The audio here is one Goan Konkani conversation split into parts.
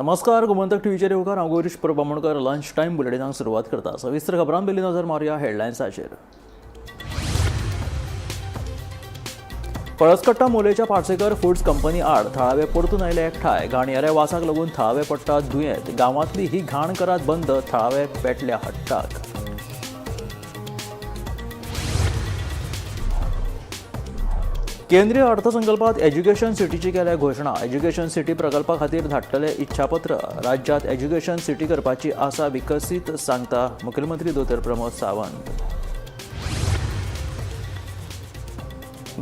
नमस्कार, गोमंतक टीव्हीचेर येवकार. हांव गौरीश प्रभू बामणकर. लंच टायम बुलेटिनाक सुरवात करता. सविस्तर खबरां पयलीं नजर मारुया हेडलायन्साचेर. पळसकट्टा मोलेच्या पार्सेकर फूड्स कंपनी आड थळावे परतून आयले एकठांय. घाणयाऱ्या वासाक लागून थळावे पडटात दुयेंत. गांवांतली ही घाण करात बंद, थळावे पेटल्या हट्टाक. केंद्रीय अर्थसंकल्पात एज्युकेशन सिटीची केल्या घोशणा. एज्युकेशन सिटी प्रकल्पा खातीर धाडटले इच्छापत्र. राज्यात एज्युकेशन सिटी करपाची आसा विकसीत, सांगता मुखेलमंत्री दोतोर प्रमोद सावंत.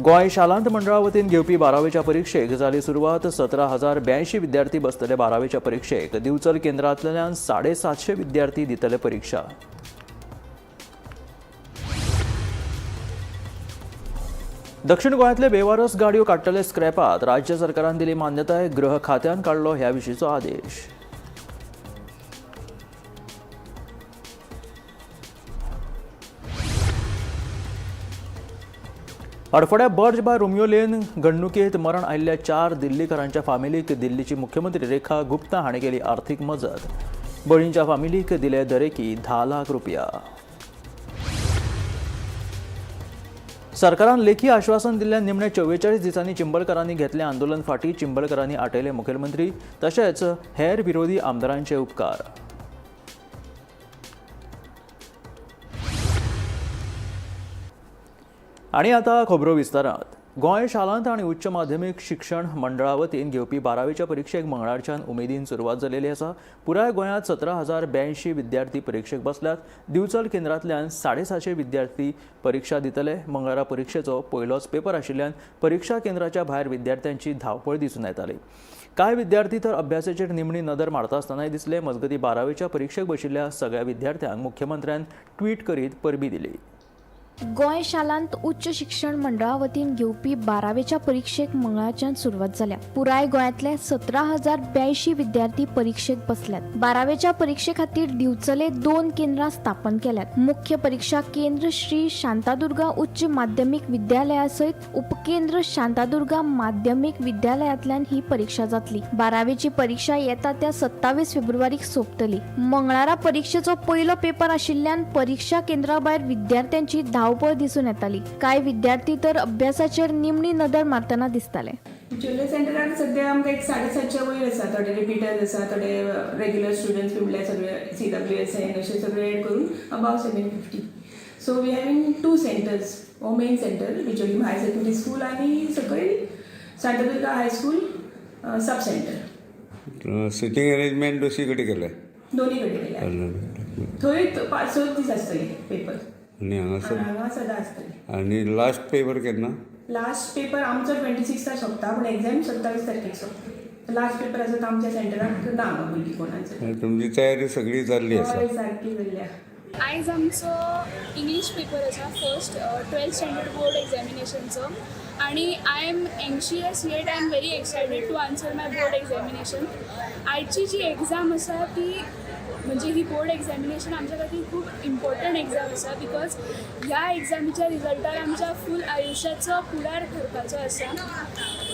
गोंय शालांत मंडळा वतीन घेवपी बारावेच्या परिक्षेक जाली सुरवात. 17,082 विद्यार्थी बसतले बारावेच्या परिक्षेक. दिवचल केंद्रांतल्यान 750 विद्यार्थी दितले परिक्षा. दक्षिण गोंयांतले बेवारस गाडयो काडटले स्क्रॅपात. राज्य सरकारान दिली मान्यताय. गृह खात्यान काडलो ह्या विशींचो आदेश. हडफड्या बर्ज बाय रोमियो लेन घडणुकेंत मरण आयिल्ल्या 4 दिल्लीकारांच्या फामिलीक दिल्लीची मुख्यमंत्री रेखा गुप्ता हांणी केली आर्थीक मजत. बळींच्या फामिलीक दिले दरेकी 10 लाख रुपया. सरकारान लेखी आश्वासन दिल्ल्यान निमणे 44 दिसांनी चिंबलकरांनी घेतलें आंदोलन फाटी. चिंबलकरांनी आटयले मुखेलमंत्री तशेंच हेर विरोधी आमदारांचे उपकार. आनी आतां खबरो विस्तारात. गोंय शालांत आनी उच्च माध्यमीक शिक्षण मंडळा वतीन घेवपी बारावेच्या परिक्षेक मंगळारच्यान उमेदीन सुरवात जालेली आसा. पुराय गोंयांत 17,082 विद्यार्थी परिक्षेक बसल्यात. दिवचल केंद्रांतल्यान 750 विद्यार्थी परिक्षा दितले. मंगळारा परिक्षेचो पयलोच पेपर आशिल्ल्यान परिक्षा केंद्राच्या भायर विद्यार्थ्यांची धांवपळ दिसून येताली. कांय विद्यार्थी तर अभ्यासाचेर निमणी नदर मारता आसतनाय दिसले. मजगतीं बारावेच्या परिक्षेक बशिल्ल्या सगळ्या विद्यार्थ्यांक मुख्यमंत्र्यान ट्वीट करीत परबीं दिली. गोंय शालांत उच्च शिक्षण मंडळा वतीन घेवपी बारावेच्या परिक्षेक मंगळारच्यान सुरवात जाल्या. पुराय गोंयांतले 17,082 विद्यार्थी परिक्षेक बसल्यात. बारावेच्या परिक्षे खातीर दिवचले 2 केंद्रां स्थापन केल्यात. मुख्य परिक्षा केंद्र श्री शांतादुर्गा उच्च माध्यमीक विद्यालया सयत उपकेंद्र शांतादुर्गा माध्यमीक विद्यालयांतल्यान ही परिक्षा जातली. बारावेची परिक्षा येता त्या 27 फेब्रुवारीक सोंपतली. मंगळारा परिक्षेचो पयलो पेपर आशिल्ल्यान परिक्षा केंद्रा भायर विद्यार्थ्यांची धांवपळ दिसून येताली. कांय विद्यार्थी तर अभ्यासाचेर निमणी नदर मारतना दिसताले. बिचोले सेंटरान सद्या आमकां एक 750 वयर आसा. थोडे रिपीटर्स आसा, थोडे रेग्युलर स्टुडंट्स बी म्हणल्यार सगळे CWSN अशे सगळे एड करून about 750. So we having 2 centres. हो main centre Bicholim higher secondary school आनी सकयल Shantadurga high school sub centre. Sitting arrangement दोशी कडेन केलें? दोनी कडेन केल्या. थंय 5-6 दीस आसतले पेपर. आनी हांगासर हांगा सदां आसतले. आनी लास्ट पेपर केन्ना? लास्ट पेपर आमचो 26 सोंपता, पूण एग्जाम 27 तारखेक सोंपता. लास्ट पेपर आसा तो आमच्या सेंटराक ना हांगा भुरगीं कोणाचे. तुमची तयारी सगळी जाल्ली आसा? हय, सारकी जाल्ली. आयज आमचो इंग्लीश पेपर आसा फर्स्ट 12th standard board एग्जामिनेशनचो आनी I am anxious yet I am very excited to answer my board examination. आयची जी एग्जाम आसा ती म्हणजे ही बोर्ड एग्जामिनेशन आमच्या खातीर खूब इम्पॉर्टंट एग्जाम आसा, because ह्या एग्जामीच्या रिजल्टार आमच्या फूल आयुश्याचो फुडार ठरपाचो आसा.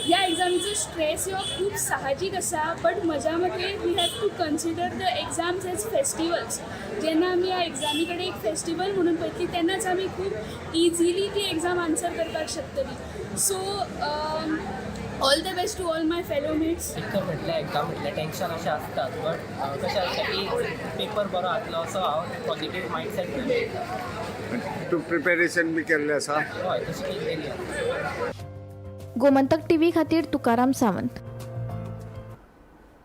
ह्या एग्जामीचो स्ट्रेस येवप खूब साहजीक आसा, बट म्हज्या मते we have to consider the exams as festivals. जेन्ना आमी ह्या एग्जामी कडेन एक फेस्टिवल म्हणून पळयतली तेन्नाच आमी खूब इजिली ती एग्जाम आन्सर करपाक शकतली. So all the best to all my fellow mates. एक म्हटल्यार एग्जाम म्हटल्यार टेन्शन अशें आसतात, बट कशें आसता की पेपर बरो जातलो असो हांव पॉझिटीव मायंडसेट घेवन वयता. तूं प्रिपेरेशन बी केल्लें आसा? हय, तशें केल्लें आसा. गोमंतक टीव्ही खातीर तुकाराम सावंत.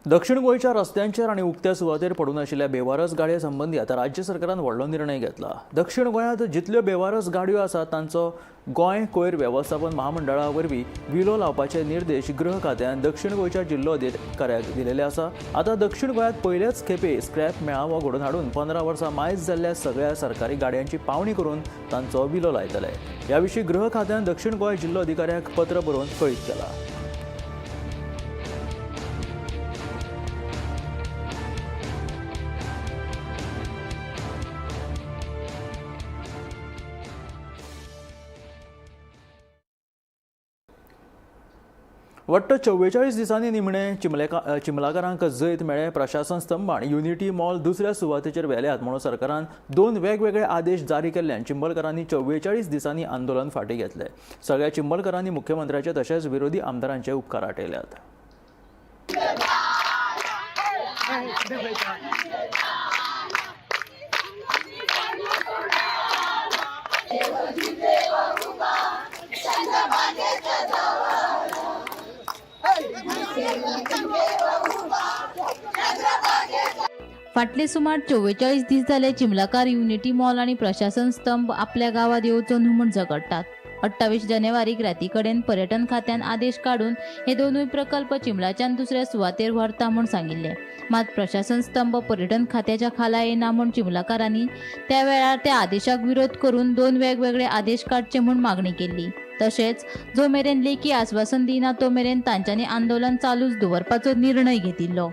दक्षिण गोंयच्या रस्त्यांचेर आनी उक्त्या सुवातेर पडून आशिल्ल्या बेवारस गाडये संबंदी आतां राज्य सरकारान व्हडलो निर्णय घेतला. दक्षिण गोंयांत जितल्यो बेवारस गाडयो आसात तांचो गोंय कोयर वेवस्थापन महामंडळा वरवीं विलो लावपाचे निर्देश गृह खात्यान दक्षिण गोंयच्या जिल्लो अधिकाऱ्याक दिलेले आसा. आतां दक्षिण गोंयांत पयलेच खेपे स्क्रॅप मेळावो घडोवन हाडून 15 वर्सां मायज जाल्ल्या सगळ्या सरकारी गाडयांची पावणी करून तांचो विलो लायतले. ह्या विशीं गृह खात्यान दक्षिण गोंय जिल्लो अधिकाऱ्याक पत्र बरोवन कळीत केलां. वट्ट 44 दिसांनी निमणे चिमलाकारांक जैत मेळ्ळें. प्रशासन स्तंभ आनी युनिटी मॉल दुसऱ्या सुवातेचेर व्हेल्यात म्हणून सरकारान दोन वेगवेगळे आदेश जारी केल्ल्यान चिंबलकारांनी 44 दिसांनी आंदोलन फाटीं घेतलें. सगळ्या चिंबलकारांनी मुख्यमंत्र्याचे तशेंच विरोधी आमदारांचे उपकार आटयल्यात. फाटले सुमार 44 दीस जाले चिमलाकार युनिटी मॉल आनी प्रशासन स्तंभ आपल्या गांवात येवचो न्हू म्हूण झगडटात. 28 जानेवारीक राती कडेन पर्यटन खात्यान आदेश काडून हे दोनूय प्रकल्प चिमलाच्यान दुसऱ्या सुवातेर व्हरता म्हूण सांगिल्लें. मात प्रशासन स्तंभ पर्यटन खात्याच्या खाला येना म्हूण चिमलाकारांनी त्या वेळार त्या आदेशाक विरोध करून दोन वेगवेगळे आदेश काडचे म्हूण मागणी केल्ली. तशेंच जो मेरेन लेखी आस्वासन दिना तो मेरेन तांच्यांनी आंदोलन चालूच दवरपाचो निर्णय घेतिल्लो.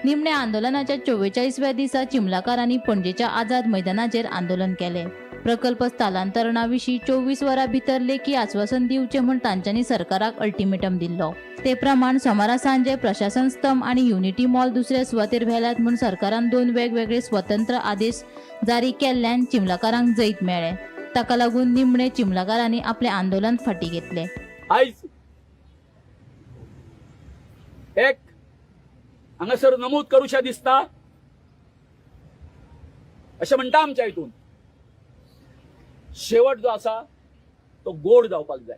निमण्या आंदोलनाच्या 44व्या दिसा चिमलाकारांनी पणजेच्या आझाद मैदानाचेर आंदोलन केलें. प्रकल्प स्थलांतरणा विशीं 24 वरां भितर लेखी आस्वासन दिवचें म्हूण तांच्यांनी सरकाराक अल्टिमेटम दिल्लो. ते प्रमाण सोमारा सांजे प्रशासन स्तंभ आनी युनिटी मॉल दुसऱ्या सुवातेर व्हेल्यात म्हूण सरकारान दोन वेगवेगळे स्वतंत्र आदेश जारी केल्ल्यान चिमलाकारांक जैत मेळ्ळें. ताका लागून निमणे चिमलाकारांनी आपलें आंदोलन फाटीं घेतलें. आयज एक हांगासर नमूद करूशें दिसता अशें म्हणटा आमच्या हितून शेवट जो आसा तो गोड जावपाक जाय.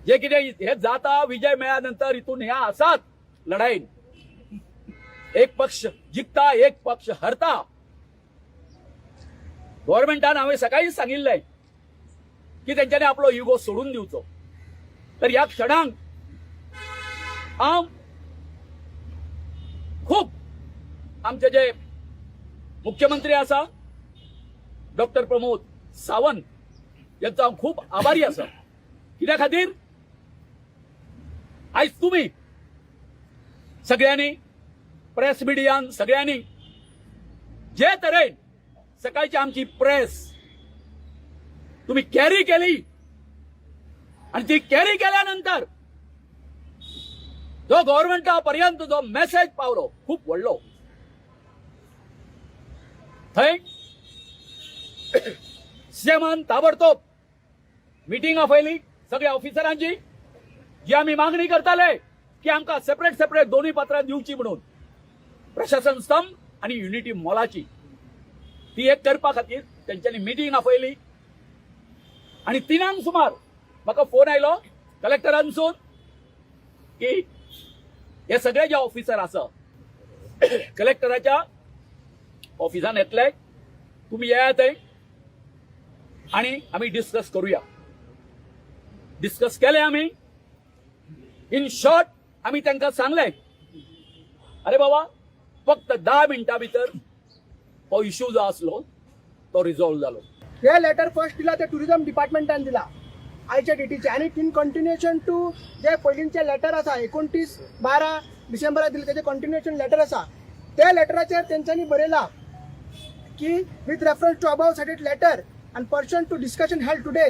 जे कितें हे जाता विजय मेळ्ळ्या नंतर हितून हे आसात लढाईन एक पक्ष जिखता एक पक्ष हरता. गव्हर्मेंटान हांवें सकाळीच सांगिल्लें की तेंच्यांनी आपलो इगो सोडून दिवचो. तर ह्या क्षणाक हांव खूब आमचे जे मुख्यमंत्री आसा डॉक्टर प्रमोद सावंत यांचो हांव खूब आभारी आसा. कित्या खातीर आयज तुमी सगळ्यांनी प्रेस मिडियान सगळ्यांनी जे तरेन सकाळची आमची प्रेस तुम्ही कॅरी केली आणि ती कॅरी केल्यानंतर जो गव्हर्नमेंटा पर्यंत जो मेसेज पावलो खूप व्हडलो. थंय सीएमान ताबडतोब मिटींग आपयली सगळ्या ऑफिसरांची, जी आमी मागणी करताले की आमकां सेपरेट सेपरेट दोनूय पत्रां दिवची म्हणून प्रशासन स्तंभ आनी युनिटी मॉलाची ती एक करपा खातीर तेंच्यांनी मिटींग आपयली. आनी 3 सुमार म्हाका फोन आयलो कलेक्टरांसून की हे सगळे जे ऑफिसर आसा कलेक्टराच्या ऑफिसान येतले, तुमी येयात थंय आनी आमी डिस्कस करूया. डिस्कस केले आमी. इन शॉर्ट आमी तांकां सांगलें, अरे बाबा फक्त 10 मिनटां भितर हो इशू जो आसलो तो रिजॉल्व जालो. हे लेटर फर्स्ट दिला ते टुरिझम डिपार्टमेंटान दिला आयच्या डेटीचे आनी इन कंटिन्युएशन टू जे पयलींचे लेटर आसा 29-12 डिसेंबराक दिले तेजे कंटिन्युएशन लेटर आसा. त्या लेटराचेर तेंच्यांनी बरयला की with reference to above cited letter and pursuant to discussion held today,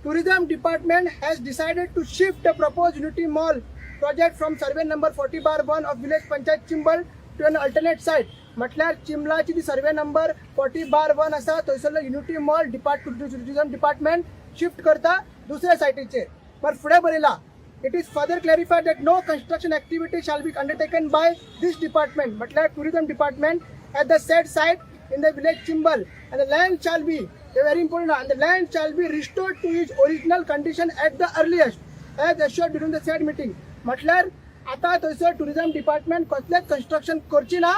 tourism department has decided to shift the propose Unity Mall project from survey number 40/1 of village panchayat Chimbel to an alternate site. म्हटल्यार चिंबलाची ती सर्वे नंबर 40/1 आसा थंयसरलो Unity Mall tourism department shift करता दुसऱ्या सायटीचेर. पर फुडें बरयला, it is further clarified that no construction activity shall be undertaken by this department, म्हटल्यार tourism department, at the said site in the village Chimbel and the land shall be, very important, and the land shall be restored to its original condition at the earliest as assured during the said meeting. म्हटल्यार आता थंयसर टुरिझम डिपार्टमेंट कसलेच कन्स्ट्रक्शन करची ना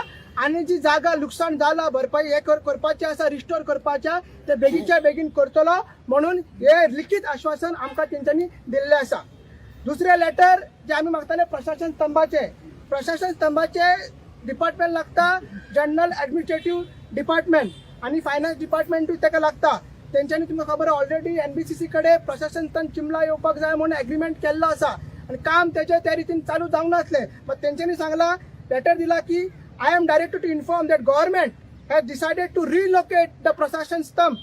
आनी जी जागा लुकसाण जाला भरपाई हे करपाची आसा, रिस्टोर करपाच्या ते बेगीच्या बेगीन करतलो म्हणून हे लिखीत आश्वासन आमकां तेंच्यांनी दिल्लें आसा. दुसरें लेटर जे आमी मागताले प्रशासन स्तंभाचे, प्रशासन स्तंभाचे डिपार्टमेंट लागता जनरल ॲडमिनिस्ट्रेटीव डिपार्टमेंट आनी फायनान्स डिपार्टमेंटूय ताका लागता. तेंच्यांनी तुमकां खबर ऑलरेडी NBCC कडेन प्रशासन स्तंभ चिमला येवपाक जाय म्हणून एग्रीमेंट केल्लो आसा आनी काम तेजें त्या रितीन चालू जावंक नासलें. बट तेंच्यांनी सांगलां, लेटर दिला की I am directed to inform that government has decided to relocate the Prashasan Stambh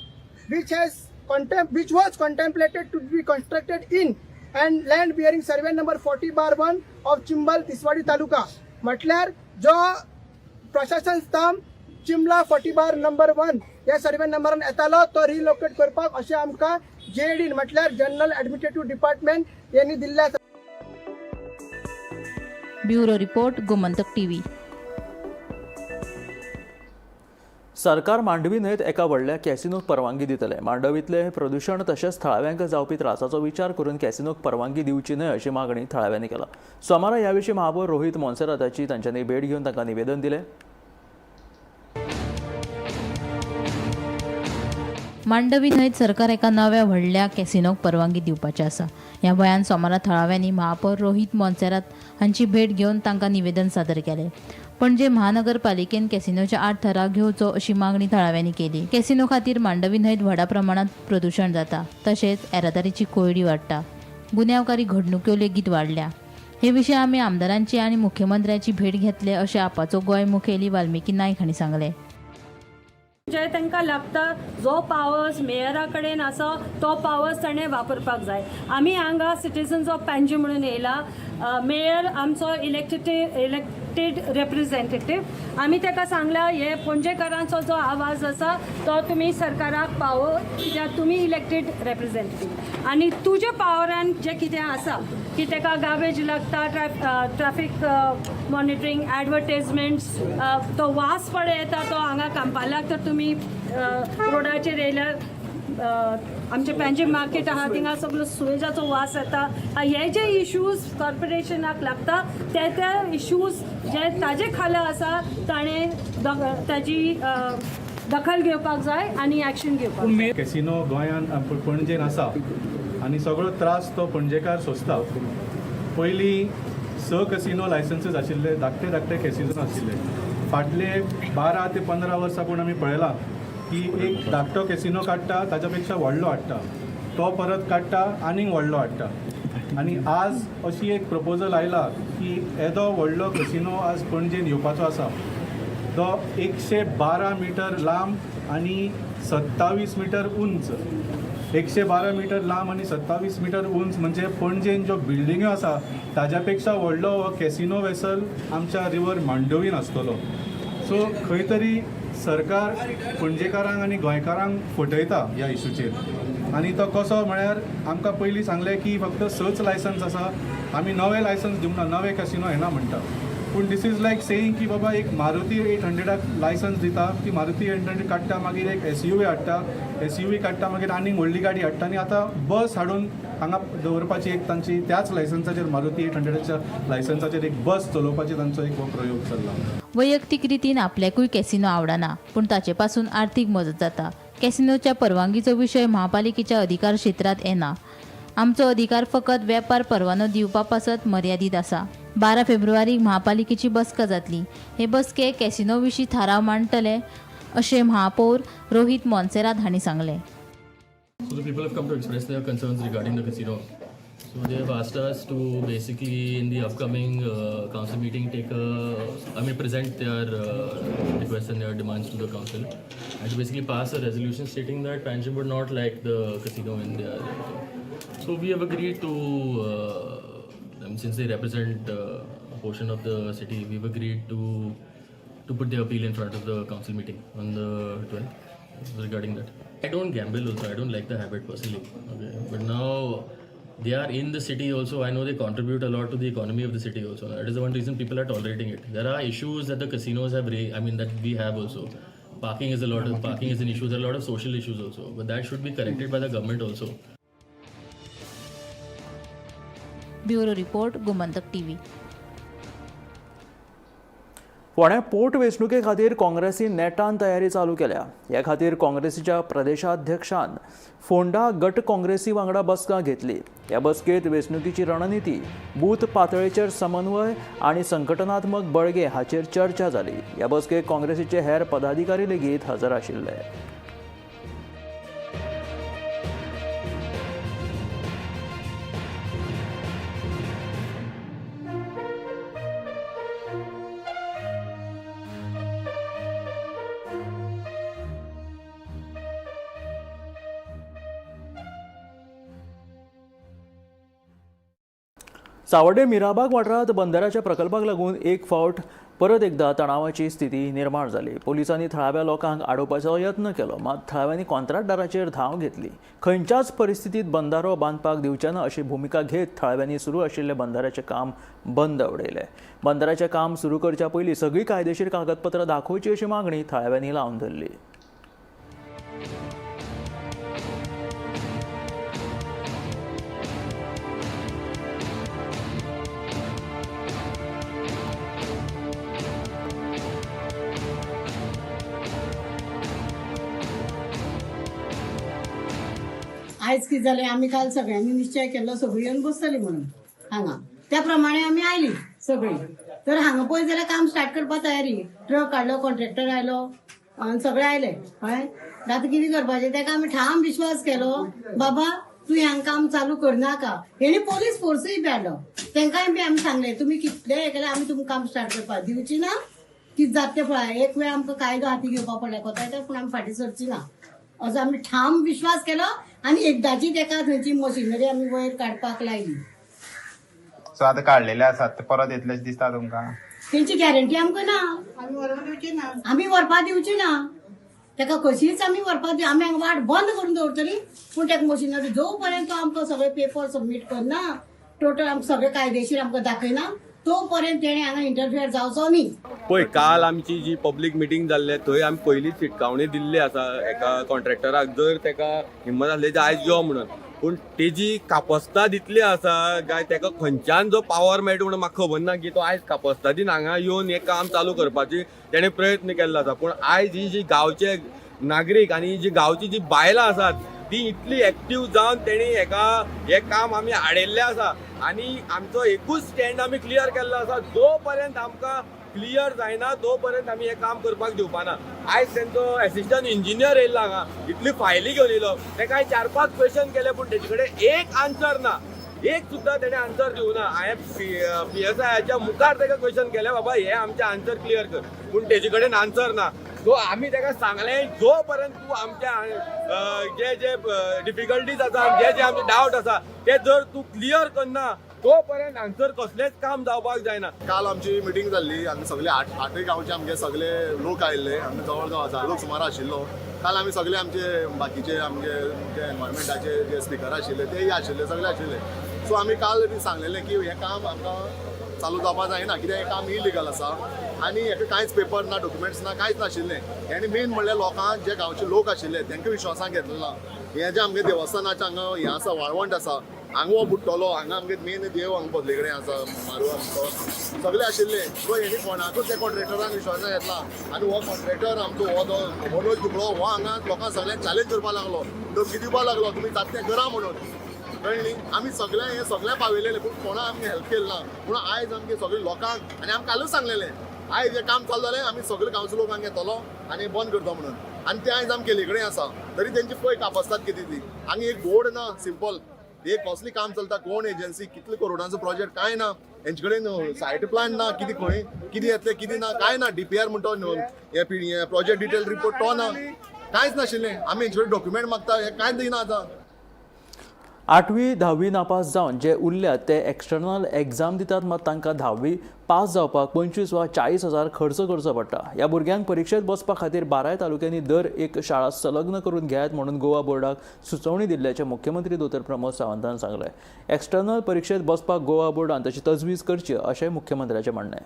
which was contemplated to be constructed in And land bearing survey number 40/1 of Chimbel, Tiswadi taluka. म्हटल्यार जो प्रशासन स्तंभ चिंबला 40/1 ह्या सर्वे नंबरान येतालो तो रिलोकेट करपाक अशें आमकां जेडीन म्हटल्यार जनरल एडमिनिस्ट्रेटिव्ह डिपार्टमेंट यांनी दिल्लें आसा. Bureau report, Gomantak TV. सरकार मांडवी न्हंयत एका व्हडल्या कॅसिनोक परवानगी दितले. मांडवींतलें प्रदुशण तशेंच थळाव्यांक जावपी त्रासाचो विचार करून कॅसिनोक परवानगी दिवची न्हय अशी मागणी थळाव्यांनी केला. सोमारा ह्या विशीं महापौर रोहित मोन्सेराताची तांच्यांनी भेट घेवन तांकां निवेदन दिलें. मांडवी न्हंयत सरकार एका नव्या व्हडल्या कॅसिनोक परवानगी दिवपाचें आसा. ह्या भंयान सोमारा थळाव्यांनी महापौर रोहित मोन्सेरात हांची भेट घेवन तांकां निवेदन सादर केलें. पणजे महानगरपालिकेन कॅसिनोच्या आड थाराव घेवचो अशी मागणी थळाव्यांनी केली. कॅसिनो खातीर मांडवी न्हंयत व्हडा प्रमाणात प्रदुशण जाता, तशेंच येरादारीची कोंयडी वाडटा, गुन्यांवकारी घडणुक्यो लेगीत वाडल्या. हे विशीं आमी आमदारांची आनी मुख्यमंत्र्याची भेट घेतले अशें आपाचो गोंय मुखेली वाल्मिकी नायक हांणी सांगलें. जे तांकां लागता जो पावर्स मेयरा कडेन आसा तो पावर्स ताणें वापरपाक जाय. आमी हांगा सिटीजन्स ऑफ पणजी म्हणून येयला. मेयर आमचो इलेक्टेड रेप्रेझेंटेटीव. आमी ताका सांगला हे पणजेकारांचो जो आवाज आसा तो तुमी सरकाराक पावो, कित्याक तुमी इलेक्टेड रेप्रेझेंटेटीव आनी तुज्या पावरान जें कितें आसा की ताका गार्बेज लागता, ट्राफीक मॉनिटरींग, एडवर्टीजमेंट्स, तो वास पळय येता तो हांगा कांपालाक तर तुमी रोडाचेर येयल्यार आमचे पणजे मार्केट आहा थिंगा सगळो सुवेजाचो वास येता. हे जे इश्यूज कॉर्पोरेशनाक लागता ते ते इश्यूज जे ताजे खाला आसा ताणें ताजी दखल घेवपाक जाय आनी एक्शन घेवपाक जाय. कॅसिनो गोंयांत पणजेन आसा आनी सगळो त्रास तो पणजेकार सोंसता. पयलीं 6 कॅसिनो लायसन्सीस आशिल्ले, धाकटे धाकटे कॅसिनो आशिल्ले. फाटले 12 ते 15 वर्सां पूण आमी पळयलां की एक धाकटो कॅसिनो काडटा, ताच्या पेक्षा व्हडलो हाडटा, तो परत काडटा आनीक व्हडलो हाडटा. आनी आज अशी एक प्रपोजल आयला की येदो व्हडलो कॅसिनो आज पणजेन येवपाचो आसा. तो 112 मिटर लांब आनी 27 मिटर उंच. 112 मिटर लांब आनी 27 मिटर उंच म्हणजे पणजेन ज्यो बिल्डिंग्यो आसा ताज्या पेक्षा व्हडलो हो कॅसिनो वेसल आमच्या रिवर मांडवीन आसतलो. सो खंय तरी सरकार पणजेकारांक आनी गोंयकारांक फटयता ह्या इशूचेर. आनी तो कसो म्हळ्यार आमकां पयलीं सांगलें की फक्त 6 लायसन्स आसा, आमी नवे लायसन्स दिवंक ना, नवे कॅसिनो येना म्हणटा. पूण this is like saying की बाबा एक मारुती 800 लायसन्स दिता, ती मारुती 800 काडटा, मागीर एक SUV हाडटा, SUV काडटा, मागीर आनीक व्हडली गाडी हाडटा आनी आतां बस हाडून हांगा दवरपाची एक तांची त्याच लायसन्साचेर मारुती 800 लायसन्साचेर एक बस चलोवपाची तांचो एक हो प्रयोग चल्ला. वैयक्तीक रितीन आपल्याकूय कॅसिनो आवडना, पूण ताचे पासून आर्थीक मजत जाता. कॅसिनोच्या परवानगीचो विशय महापालिकेच्या अधिकार क्षेत्रांत येना. आमचो अधिकार फकत वेपार परवानो दिवपा पासत मर्यादीत आसा. 12 फेब्रुवारीक महापालिकेची बसका जातली. हे बसके कॅसिनो विशीं थाराव मांडटले अशें महापौर रोहित मोन्सेरात हांणी सांगलें. So the people have come to express their concerns regarding the casino. So they have asked us to basically in the upcoming council meeting present their requests and their demands to the council, and to basically pass a resolution stating that Panjim would not like the casino in their. So we have agreed to, since they represent a portion of the city, we've agreed to put the appeal in front of the council meeting on the 12th regarding that. I don't gamble also. I don't like the habit personally. Okay, but now they are in the city also. I know they contribute a lot to the economy of the city also. That is the one reason people are tolerating it. There are issues that the casinos have that we have also. Parking is parking is an issue. There are a lot of social issues also, but that should be corrected by the government also. Bureau report, Gomantak TV. फोंड्या पोट वेंचणुके खातीर काँग्रेसीन नेटान तयारी चालू केल्या. ह्या खातीर काँग्रेसीच्या प्रदेशाध्यक्षान फोंडा गट काँग्रेसी वांगडा बसका घेतली. ह्या बसकेंत वेंचणुकेची रणनिती, बूथ पातळेचेर समन्वय आनी संघटनात्मक बळगें हाचेर चर्चा जाली. ह्या बसकेक काँग्रेसीचे हेर पदाधिकारी लेगीत हजर आशिल्ले. सावर्डे मिराबाग वाठारांत बंदराच्या प्रकल्पाक लागून एक फावट परत एकदा तणावाची स्थिती निर्माण जाली. पोलिसांनी थळाव्या लोकांक आडोवपाचो यत्न केलो, मात थळाव्यांनी कॉंत्राटदाराचेर धांव घेतली. खंयच्याच परिस्थितीत बंदारो बांदपाक दिवचे ना अशी भुमिका घेत थळाव्यांनी सुरू आशिल्लें बंदाऱ्याचें काम बंद उडयलें. बंदाऱ्याचें काम सुरू करच्या पयलीं सगळीं कायदेशीर कागदपत्रां दाखोवची अशी मागणी थळाव्यांनी लावन धरली. आयज कितें जालें, आमी काल सगळ्यांनी निश्चय केल्लो सगळीं येवन बसतली म्हणून हांगा, त्या प्रमाणे आमी आयली सगळीं. तर हांगा पळय जाल्यार काम स्टार्ट करपा तयारी, ट्रक हाडलो, कॉन्ट्रॅक्टर आयलो आनी सगळे आयले. कळ्ळें, आतां कितें करपाचें तेका आमी ठाम विश्वास केलो, बाबा तूं हांगा काम चालू करनाका. हेणी पोलीस फोर्सूय बी हाडलो, तेंकांय बी आमी सांगलें तुमी कितलें हें केलें आमी तुमकां काम स्टार्ट करपाक दिवची ना, कितें जाता तें पळय. एक वेळ आमकां कायदो हाती घेवपा पडल्या कोता येता, पूण आमी फाटीं सरची ना असो आमी ठाम विश्वास केलो आनी एकदांची तेका थंयची मशिनरी आमी वयर काडपाक लायली. सो आतां काडलेले आसात ते परत येतलेच दिसता तुमकां? तेंची गॅरंटी आमकां ना, आमी व्हरपा दिवची ना तेका, कशीच आमी व्हरपा दिव. आमी हांगा वाट बंद करून दवरतली, पूण तेका मशिनरी जो पर्यंत तो आमकां सगळे पेपर सबमीट करना, टोटल आमकां सगळे कायदेशीर आमकां दाखयना, तो पर्यंत तेणें हांगा इंटरफियर जावचो न्ही. पळय, काल आमची जी पब्लीक मिटींग जाल्ली थंय आमी पयलींच शिटकावणी दिल्ली आसा एका कॉन्ट्रॅक्टराक, जर तेका हिम्मत आसली आयज यो म्हणून, पूण तेजी कापस्ताद इतली आसा काय तेका खंयच्यान जो पावर मेळटा म्हणून म्हाका खबर ना की तो आयज कापस्तादीन हांगा येवन हें काम चालू करपाची तेणें प्रयत्न केल्लो आसा. पूण आयज ही जी गांवचे नागरीक आनी जी गांवची जी बायलां आसात ती इतली एक्टीव जावन तेणी हेका हें काम आमी आडयल्लें आसा आनी आमचो एकूच स्टँड आमी क्लियर केल्लो आसा, जो पर्यंत आमकां क्लियर जायना तो पर्यंत आमी हें काम करपाक दिवपाना. आयज तेंचो एसिस्टंट इंजिनियर येयल्लो हांगा, इतली फायली घेवन येयलो, तेका 4-5 क्वेश्चन केले पूण तेजे कडेन एक आन्सर ना, एक सुद्दां तेणें आन्सर दिवना. हांवें PSI मुखार तेका क्वेश्चन केलें, बाबा हे आमचें आन्सर क्लियर कर, पूण तेजे कडेन आन्सर ना. सो आमी तेका सांगलें जो पर्यंत तूं आमच्या जे जे डिफिकल्टीज आसा, जे जे आमचे डावट आसा ते जर तूं क्लियर करना तो पर्यंत हांगसर कसलेंच काम जावपाक जायना. काल आमची मिटींग जाल्ली, आमी सगळे आठय गांवचे आमगे सगळे लोक आयिल्ले, आमी जवळ जवळ 1000 लोक सुमार आशिल्लो. काल आमी सगळे आमचे बाकीचे आमगे जे एनवायरमेंटाचे जे स्पिकर आशिल्ले तेय आशिल्ले, सगळे आशिल्ले. सो आमी काल सांगलेलें की हें काम आमकां चालू जावपाक जायना, कित्याक हें काम इलिगल आसा आनी हेका कांयच पेपर ना, डॉक्युमेंट्स ना, कांयच नाशिल्लें. आनी मेन म्हणल्यार लोकांक जे गांवचे लोक आशिल्ले तांकां विश्वासान घेतलें ना. हें जें आमगे देवस्थानाचें हांगा हें आसा, वाळवंट आसा, हांगा हो बुडटलो, हांगा आमगे मेन देव हांगा बदले कडेन आसा, म्हारू आमचो सगळे आशिल्ले. सो हेणी कोणाकूच त्या कॉन्ट्रॅक्टरान विश्वासान घेतला आनी हो कॉन्ट्रॅक्टर आमचो हो जो मनोज दुबळो हो हांगा लोकांक सगळ्यांक चॅलेंज करपाक लागलो, धमकी दिवपाक लागलो, तुमी जाता तें करा म्हणून. कळ्ळें न्ही, आमी सगळें हें सगळें पावयलेलें पूण कोणा आमकां हेल्प केलें ना. पूण आयज आमगे सगळे लोकांक आनी आमकां कालूच सांगलेलें आयज हें काम चालू जालें आमी सगळे गांवचे लोकांक येतलो आनी बंद करता म्हणून, आनी तें आयज आमी केल्ले कडेन आसा. तरी तेंची पळय कापस्तात कितें ती, हांगा एक बोर्ड ना, सिंपल एक कसलें काम चलता, कोण एजन्सी, कितले करोडांचो प्रोजेक्ट, कांय ना, हेंचे कडेन सायट प्लान ना, कितें खंय कितें येतलें कितें ना, कांय ना. DPR म्हणटा हे प्रोजेक्ट डिटेल रिपोर्ट तो ना, कांयच नाशिल्लें. आमी हेंचे कडेन डॉक्युमेंट मागता, हें कांयच दिना. आतां 8वी 10वी नापास जावन जे उरल्यात ते एक्सटर्नल एग्जाम दितात, मात तांकां 10वी पास जावपाक 25 वा 40 हजार खर्च करचो पडटा. ह्या भुरग्यांक परिक्षेत बसपा खातीर 12 तालुक्यांनी दर एक शाळा संलग्न करून घेयात म्हणून गोवा बोर्डाक सुचोवणी दिल्ल्याचें मुख्यमंत्री दोतोर प्रमोद सावंतान सांगलें. एक्सटर्नल परिक्षेत बसपाक गोवा बोर्डान तशी तजवीज करची अशें मुख्यमंत्र्याचें म्हणणें.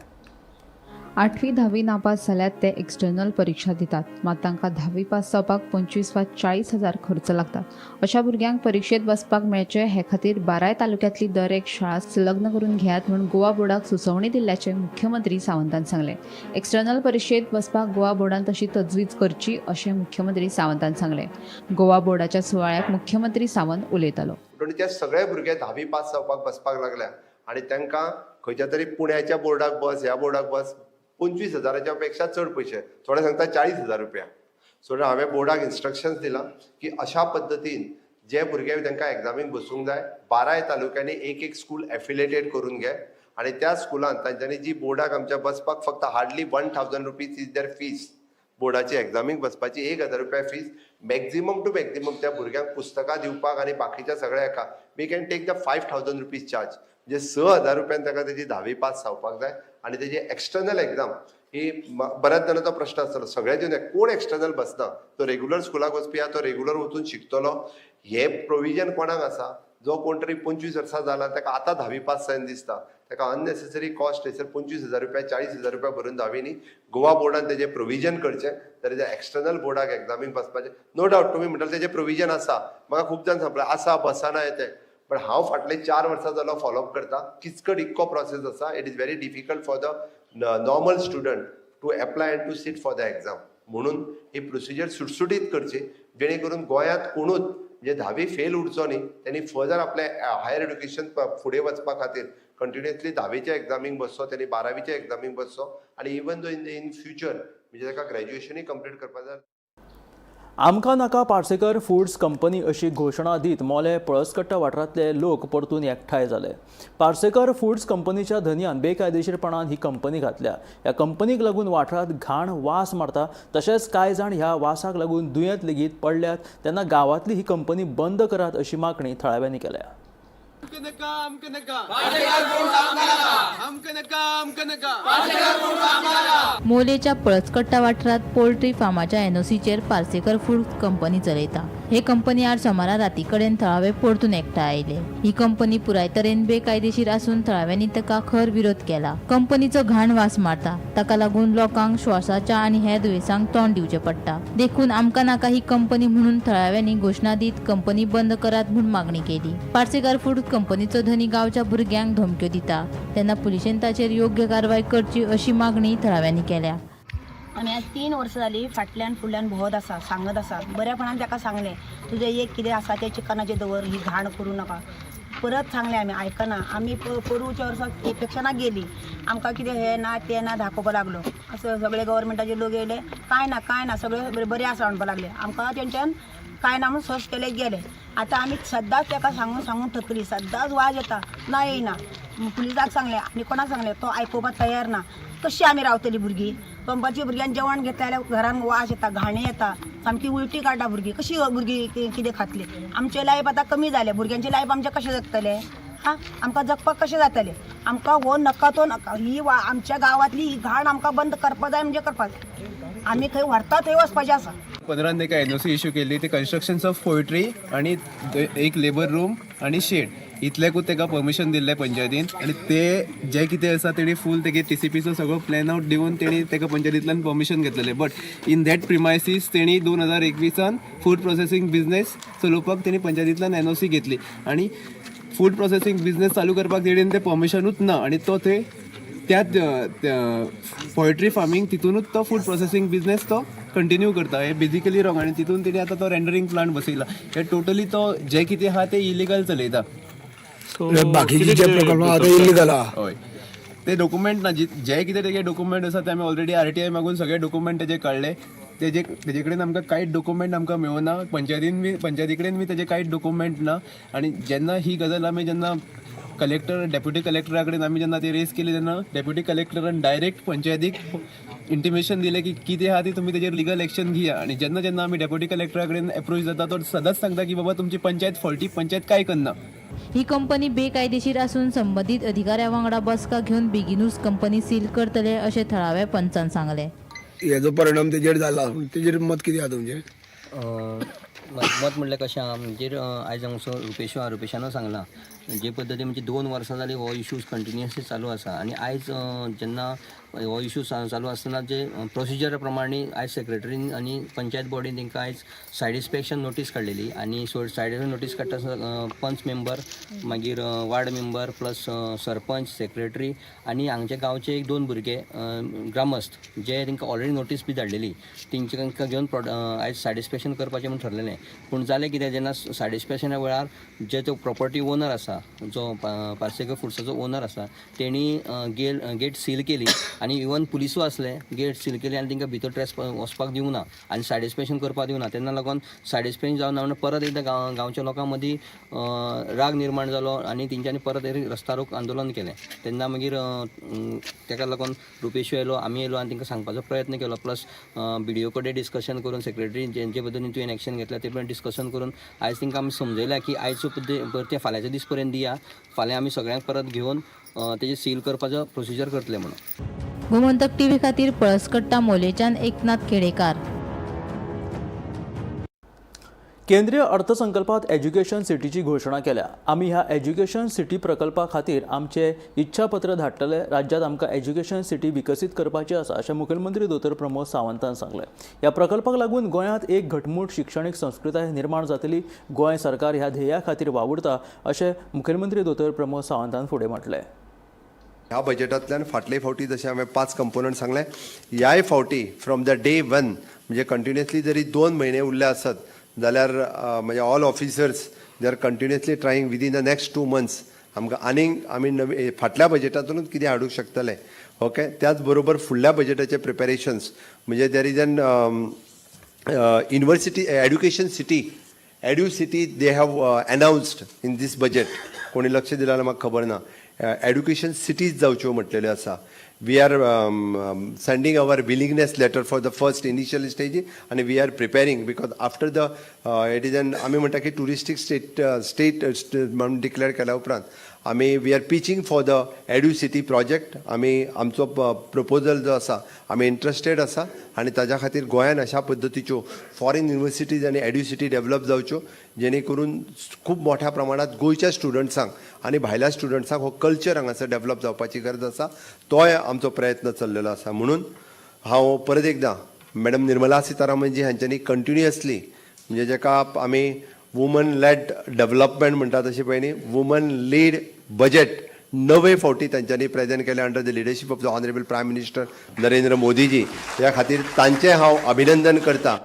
8वी 10वी नापास जाल्यार ते एक्सटर्नल परीक्षा दितात, मात तांकां 10वी पास जावपाक 25 वा 40 हजार खर्च लागता. अशा भुरग्यांक परिक्षेत बसपाक मेळचें हे खातीर 12 तालुक्यांतली दर एक शाळा संलग्न करून घेयात म्हूण गोवा बोर्डाक सुचोवणी दिल्ल्याचें मुख्यमंत्री सावंतान सांगलें. एक्सटर्नल परिक्षेत बसपाक गोवा बोर्डान तशी तजवीज करची अशें मुख्यमंत्री सावंतान सांगलें. गोवा बोर्डाच्या सुवाळ्याक मुख्यमंत्री सावंत उलयतालो. ते सगळे भुरगे 10वी पास जावपाक बसपाक लागल्या आनी तांकां खंयच्या तरी पुण्याच्या बोर्डाक बस, ह्या बोर्डाक बस, 25 हजाराच्या पेक्षा चड पयशे, थोडे सांगता 40 हजार रुपया. सो हांवें बोर्डाक इन्स्ट्रक्शन्स दिलां की अशा पद्दतीन जे भुरगे तांकां एग्जामीक बसूंक जाय 12 तालुक्यांनी एक एक स्कूल एफिलेटेड करून घे आनी त्या स्कुलान तांच्यांनी जी बोर्डाक आमच्या बसपाक फक्त hardly 1000 rupees is their fees, बोर्डाची एग्जामीक बसपाची 1000 रुपया फीज मॅक्झिमम टू मॅक्झिमम. त्या भुरग्यांक पुस्तकां दिवपाक आनी बाकीच्या सगळ्या हेका we can take the ₹5000 charge. म्हणजे 6000 रुपयान ताका तेजी धावी पास जावपाक जाय. आनी तेजी एक्सटर्नल एग्जाम ही बऱ्याच जाणांचो प्रश्न आसतलो, सगळ्याच कोण एक्सटर्नल बसना, तो रेग्युलर स्कुलाक वचपी आहा, तो रेग्युलर वचून शिकतलो. हे प्रोविजन कोणाक आसा? जो कोण तरी 25 वर्सां जाला, ताका आतां धावी पास जायन दिसता, ताका अननेसेसरी कॉस्ट थंयसर 25,000 रुपया, 40,000 रुपया भरून धावी न्ही. गोवा बोर्डान तेजें प्रोविजन करचें जाल्यार एक्सटर्नल बोर्डाक एग्जामीक बसपाचें. नो डावट, तुमी म्हणटाले तेजें प्रोविजन आसा. म्हाका खूब जाण सांगलें आसा, बसना येते, बट हांव फाटले 4 वर्सां जालो फॉलोअप करता. किचकट इतको प्रोसेस आसा. It is very difficult for the normal student to apply and to sit for the exam. म्हणून ही प्रोसिजर सुटसुटीत करची, जेणे करून गोंयांत कोणूच म्हणजे धावी फेल उरचो न्ही. त्यांनी फर्दर आपले हायर एड्युकेशन फुडें वचपा खातीर कंटिन्युअसली धावेच्या एग्जामीक बसचो, त्यांनी बारावीच्या एग्जामीक बसचो आनी even though in future म्हणजे ताका ग्रॅज्युएशनूय कंप्लीट करपा जाय. आमकां नाका पार्सेकर फूड्स कंपनी अशी घोशणा दीत मोले पळसकट्टा वाठारांतले लोक परतून एकठांय जाले. पार्सेकर फूड्स कंपनीच्या धनयान बेकायदेशीरपणान ही कंपनी घातल्या. ह्या कंपनीक लागून वाठारांत घाण वास मारता, तशेंच कांय जाण ह्या वासाक लागून दुयेंत लेगीत पडल्यात. तेन्ना गांवांतली ही कंपनी बंद करात अशी मागणी थळाव्यांनी केल्या. आमकां नाका, आमकां नाका, आमकां नाका, आमकां नाका. मोलेच्या पळसकट्टा वाठारांत पोल्ट्री फार्माच्या एनओसीचेर पार्सेकर फूड कंपनी चलयता. हे कंपनी आड सोमारा राती कडेन थळावे परतून एकठांय आयले. ही कंपनी पुराय तरेन बेकायदेशीर आसून थळाव्यांनी ताका खर विरोध केला. कंपनीचो घाण वास मारता, ताका लागून लोकांक श्वासाच्या आनी हेर दुयेंसांक तोंड दिवचें पडटा. देखून आमकां नाका ही कंपनी म्हणून थळाव्यांनी घोशणा दीत कंपनी बंद करात म्हूण मागणी केली. पार्सेकर फूड कंपनीचो धनी गांवच्या भुरग्यांक धमक्यो दिता, तेन्ना पुलिशेन ताचेर योग्य कारवाय करची अशी मागणी थळाव्यांनी केल्या. आमी आज 3 वर्सां जालीं फाटल्यान फुडल्यान भोंवत आसा, सांगत आसा. बऱ्यापणान ताका सांगलें, तुजें एक कितें आसा तें चिकनाचें दवर, ही घाण करूं नाका. परत सांगलें आमी, आयकना. आमी पोरूंच्या वर्सा इलेक्शनाक गेली, आमकां कितें हें ना तें ना दाखोवपा लागलो. असं सगळे गव्हर्मेंटाचे लोक येयले, कांय ना, कांय ना, सगळे बरें आसा म्हणपाक लागले. आमकां तेंच्यान कांय ना म्हणून सहज केले, गेले. आतां आमी सद्दांच ताका सांगून सांगून थकली. सद्दांच वाज येता ना, येयना. पुलिसाक सांगलें आनी कोणाक सांगलें, तो आयकुपाक तयार ना. कशी आमी रावतली भुरगीं? दनपारची भुरग्यांक जेवण घेतलें जाल्यार घरान वास येता, घाणी येता, सामकी उलटी काडटा भुरगीं. कशी भुरगीं कितें खातली? आमचें लायफ आतां कमी जालें. भुरग्यांचें लायफ आमचें कशें जगतलें? हा, आमकां जगपाक कशें जातलें? आमकां हो नाका तो नाका. ही वा आमच्या गांवांतली ही घाण आमकां बंद करपा जाय, म्हणजे करपा जाय. आमी खंय व्हरता थंय वचपाचें आसा. 15 ताका एनओसी इश्यू केल्ली ती कन्स्ट्रक्शन्स ऑफ पोल्ट्री आनी एक लेबर रूम आनी शेड इतल्याकूच ताका परमिशन दिल्लें पंचायतीन. आनी ते जे कितें आसा तेणी फूल तेगे टीसीपीचो सगळो प्लॅन आउट दिवन तेणी ताका पंचायतींतल्यान परमिशन घेतलेलें. बट इन that premises तेणी 2021 फूड प्रोसेसींग बिझनेस चलोवपाक तेणी पंचायतींतल्यान एनओसी घेतली आनी फूड प्रोसेसींग बिझनेस चालू करपाक तेणेन तें परमिशनूच ना आनी तो थंय त्याच पोल्ट्री फार्मींग तितूनच तो फूड प्रोसेसींग बिझनेस तो कंटिन्यू करता. हे बेजिकली रॉंग. आनी तितून तेणी आतां तो रेंडरिंग प्लांट बसयला. हे टोटली तो जे कितें आहा ते इलिगल चलयता. बाकीचे जे प्रकल्प आहा ते इलिगल आहा. हय, ते डॉक्युमेंट ना. जे कितें तेगे डॉक्युमेंट आसा ते आमी ऑलरेडी आरटीआय मागून सगळे डॉक्युमेंट तेजे काडले. तेजे कडेन आमकां कांयच डॉक्युमेंट आमकां मेळना. पंचायतीन बी, पंचायती कडेन बी तेजे कांयच डॉक्युमेंट ना. आनी जेन्ना ही गजाल आमी जेन्ना कलेक्टर, डेप्युटी कलेक्टरा कडेन आमी जेन्ना ती रेज केली, तेन्ना डेप्युटी कलेक्टरान डायरेक्ट पंचायतीक इंटिमेशन दिलें की कितें आहा ती तुमी तेजेर लिगल एक्शन घेया. आनी जेन्ना जेन्ना आमी डेप्युटी कलेक्टरा कडेन एप्रोच जाता, तो सदांच सांगता की बाबा तुमची पंचायत फॉल्टी, पंचायत काय करना. ही कंपनी बेकायदेशीर आसून संबंदीत अधिकाऱ्या वांगडा बसका घेवन बेगिनूच कंपनी सील करतले अशें थळाव्या पंचान सांगलें. हेजो परिणाम तेजेर जाला, तेजेर मत कितें आहा तुमचें? मत म्हणल्यार कशें आहा, म्हणजे आयज हांगसो रुपेश आहा, रुपेशानू सांगलां जे पद्दतीन, म्हणजे 2 वर्सां जालीं हो इशूज कंटिन्युअसली चालू आसा. आनी आयज जेन्ना हो इशू चालू आसतना जे प्रोसिजर प्रमाणे आयज सेक्रेटरीन आनी पंचायत बॉडीन तांकां आयज सायड इन्स्पेक्शन नोटीस काडलेली. आनी सायड नोटीस काडटा आसतना पंच मेंबर, मागीर ward member, plus sarpanch, secretary आनी हांगचे गांवचे एक दोन भुरगे ग्रामस्थ जे तांकां ऑलरेडी नोटीस बी धाडलेली, तेंचे तांकां घेवन आयज सायड इन्स्पेक्शन करपाचें म्हूण ठरलेलें. पूण जालें कितें, जेन्ना सायड इन्स्पेक्शना वेळार जे तो प्रॉपर्टी ओनर आसा, जो पार्सेकर फुड्साचो ओनर आसा, तेणी गेट सील केली आनी आनी इवन पुलिसूय आसले, गेट सील केली आनी तांकां भितर ट्रेस वचपाक दिवंक ना आनी सायड इन्स्पेक्शन करपाक दिवंक ना. तेन्ना लागून सायड इन्स्पेक्शन जावना म्हणून परत एकदां गांवच्या लोकां मदीं राग निर्माण जालो आनी तेंच्यांनी परत एक रस्ता रोक आंदोलन केलें. तेन्ना मागीर ताका लागून रुपेशू येयलो, आमी येयलो आनी तांकां सांगपाचो प्रयत्न केलो. प्लस बीडीओ कडेन डिस्कशन करून सेक्रेटरी जेंचे पद्दतीन तुवें एक्शन घेतल्या ते पण डिस्कशन करून आयज तांकां आमी समजयल्या की आयज परते फाल्यांच्या दीस पर्यंत दिया, फाल्यां आमी सगळ्यांक परत घेवन तेजें सील करपाचो प्रोसिजर करतले म्हणून. गोमंतक टीव्ही खातीर पळसकट्टा मोलेच्यान एकनाथ खेडेकार. केंद्रीय अर्थसंकल्पात एज्युकेशन सिटीची घोशणा केल्या. आमी ह्या एज्युकेशन सिटी प्रकल्पा खातीर आमचे इच्छापत्र धाडटले. राज्यात आमकां एज्युकेशन सिटी विकसीत करपाची आसा अशें मुखेलमंत्री दोतोर प्रमोद सावंतान सांगलें. ह्या प्रकल्पाक लागून गोंयांत एक घटमूट शिक्षणीक संस्कृताय निर्माण जातली. गोंय सरकार ह्या ध्येया खातीर वावुरता अशें मुखेलमंत्री दोतोर प्रमोद सावंतान फुडें म्हटलें. ह्या बजेटांतल्यान फाटले फावटी जशें हांवें 5 कंपोनंट सांगले, ह्याय फावटी फ्रॉम the day one म्हणजे कंटिन्युअसली जरी 2 म्हयने उरले आसत जाल्यार म्हणजे all officers they are continuously trying within the next 2 months आमकां आनीक आमी नवी फाटल्या बजेटांतूनच कितें हाडूंक शकतले. ओके, त्याच बरोबर फुडल्या बजेटाचे प्रिपेरेशन्स म्हणजे there is an university education city, edu city they have announced in this budget. कोणी लक्ष दिलां जाल्यार म्हाका खबर ना. एड्युकेशन सिटीज जावच्यो म्हटलेल्यो आसा. We are sending our willingness letter for the first initial stage आनी we are preparing because after the it is an आमी म्हणटा की ट्युरिस्टीक स्टेट स्टेट म्हणून डिक्लेअर केल्या उपरांत आमी we are pitching for the edu city project. आमी आमचो प्रपोजल जो आसा आमी इंट्रस्टेड आसा आनी ताज्या खातीर गोंयान अशा पद्दतीच्यो फॉरेन युनिवर्सिटीज आनी एड्यू सिटी डेवलप जावच्यो जेणे करून खूब मोठ्या प्रमाणांत गोंयच्या स्टुडंट्सांक आनी भायल्या स्टुडंट्सांक हो कल्चर हांगासर डेवलप जावपाची गरज आसा. तोय आमचो प्रयत्न चल्लेलो आसा. म्हणून हांव परत एकदां मॅडम निर्मला सीतारामनजी हांच्यांनी कंटिन्युअसली म्हणजे जेका आमी वुमन लेड डेवलपमेंट म्हणटा तशें पळय न्ही, वुमन लीड बजेट 9 फावटी तांच्यांनी प्रेजेंट केलें under the leadership of the honourable prime minister Narendra Modiji. ह्या खातीर तांचें हांव अभिनंदन करता.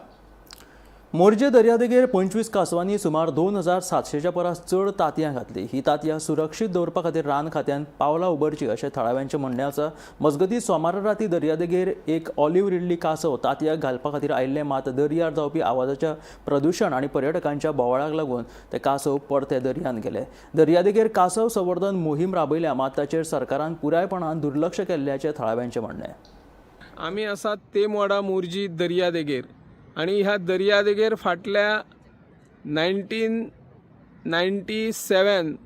मोरजे दर्यादेगेर 25 कांसवांनी सुमार 2700च्या परस चड तांतयां घातली. ही तांतयां सुरक्षीत दवरपा खातीर रान खात्यान पावलां उबरचीं अशें थळाव्यांचें म्हणणें आसा. मजगतीं सोमारा राती दर्यादेगेर एक ऑलिव्ह रिडली कांसव तांतयां घालपा खातीर आयिल्लें, मात दर्यार जावपी आवाजाच्या प्रदुशण आनी पर्यटकांच्या बोवाळाक लागून ते कांसव परते दर्यांत गेले. दर्यादेगेर कांसव संवर्धन मोहीम राबयल्या, मात ताचेर सरकारान पुरायपणान दुर्लक्ष केल्ल्याचें थळाव्यांचें म्हणणें. आमी आसात तेमवाडा मोरजी दर्यादेगेर आनी ह्या दर्यादेगेर फाटल्या 1997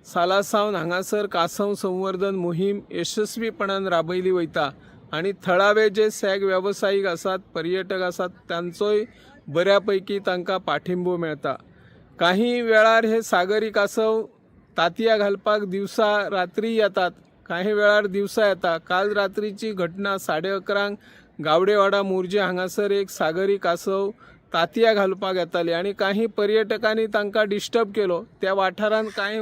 साला सावन हांगासर कांसव संवर्धन मोहीम यशस्वीपणान राबयली वयता आनी थळावे जे सॅग वेवसायीक आसात, पर्यटक आसात, तांचोय बऱ्या पैकी तांकां पाठिंबो मेळटा. काही वेळार हे सागरी कांसव तांतयां घालपाक दिवसा रात्री येतात, काही वेळार दिवसा येता. काल रात्रीची घटना 11:30 गावडेवाडा मोरजे हांगासर एक सागरी कांसव तांतयां घालपाक येताली आनी काही पर्यटकांनी तांकां डिस्टर्ब केलो. त्या वाठारांत कांय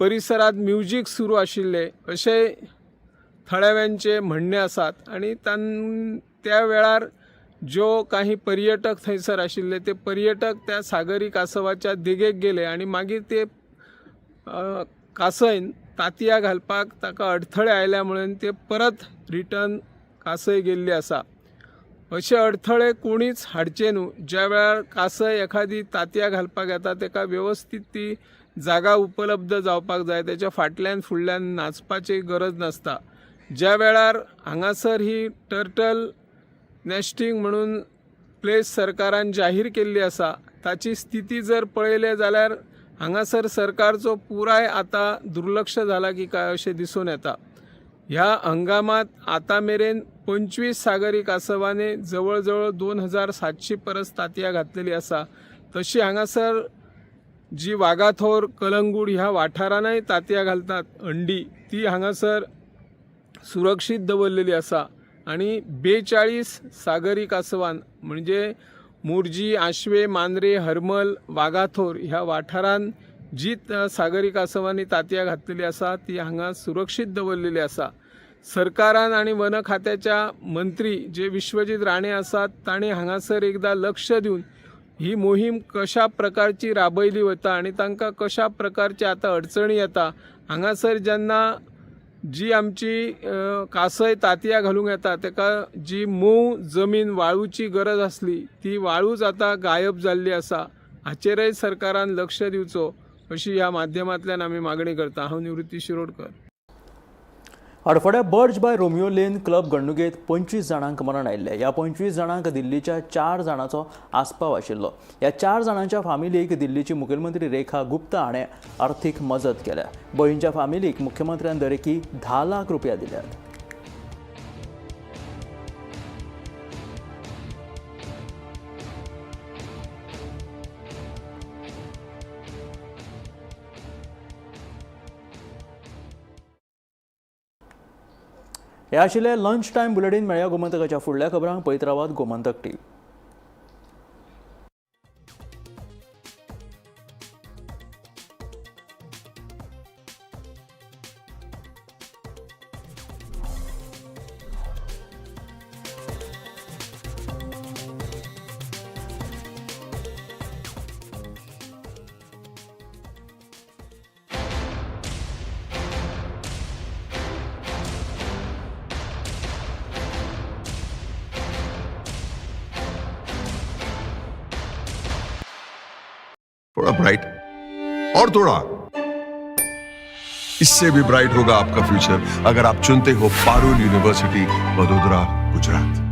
परिसरांत म्युजीक सुरू आशिल्लें अशें थळाव्यांचें म्हणणें आसात आनी त्या वेळार ज्यो काही पर्यटक थंयसर आशिल्ले ते पर्यटक त्या सागरी कांसवाच्या देगेक गेले आनी मागीर ते कांसयन तांतयां घालपाक ताका अडथळे आयल्या म्हणून ते परत रिटर्न कांसय गेल्ली आसा. अशे अडथळे कोणीच हाडचे न्हू. ज्या वेळार कांसय एखादी तांतयां घालपाक येता ताका वेवस्थीत ती जागा उपलब्ध जावपाक जाय, त्याच्या फाटल्यान फुडल्यान नाचपाची गरज नासता. ज्या वेळार हांगासर ही टर्टल नेस्टिंग म्हणून प्लेस सरकारान जाहीर केल्ली आसा ताची स्थिती जर पळयलें जाल्यार हांगासर सरकारचो पुराय आतां दुर्लक्ष जाला की काय अशें दिसून येता. ह्या हंगामात आतां मेरेन 25 सागरी कांसवांनी जवळ जवळ 2700 परस तांतयां घातलेली आसा. तशी हांगासर जी वागाथोर, कलंगूट ह्या वाठारानय तांतयां घालतात अंडी, ती हांगासर सुरक्षीत दवरलेली आसा आनी 42 सागरी कांसवान म्हणजे मोरजी, आशवे, मांद्रे, हरमल, वागाथोर ह्या वाठारान जी सागरी कांसवांनी तांतयां घातलेली आसा ती हांगा सुरक्षीत दवरलेली आसा. सरकारान आनी वन खात्याच्या मंत्री जे विश्वजीत राणे आसात तांणी हांगासर एकदां लक्ष दिवन ही मोहीम कशा प्रकारची राबयली वता आनी तांकां कशा प्रकारची आतां अडचणी येता. हांगासर जेन्ना जी आमची कासय तांतयां घालूंक येता तेका जी मोव जमीन वाळूची गरज आसली ती वाळूच आतां गायब जाल्ली आसा. हाचेरय सरकारान लक्ष दिवचो अशी ह्या माध्यमांतल्यान आमी मागणी करता. हांव निवृत्ती Shirodkar. हडफड्या Birch by Romeo Lane club घडणुकेंत 25 जाणांक मरण आयिल्लें. ह्या 25 जाणांक दिल्लीच्या 4 जाणांचो आस्पाव आशिल्लो. ह्या 4 जाणांच्या फामिलीक दिल्लीची मुखेलमंत्री रेखा गुप्ता हाणें अर्थीक मजत केल्या. बळींच्या फामिलीक मुख्यमंत्र्यान दरेकी 10 लाख रुपया दिल्यात. हे आशिल्लें लंच टायम बुलेटीन. मेळया गोमंतकाच्या फुडल्या खबरांक. पळयत रावात गोमंतक टीव्ही. थोड़ा ब्राइट और थोड़ा इससे भी ब्राइट होगा आपका फ्यूचर अगर आप चुनते हो पारुल यूनिवर्सिटी, वडोदरा, गुजरात।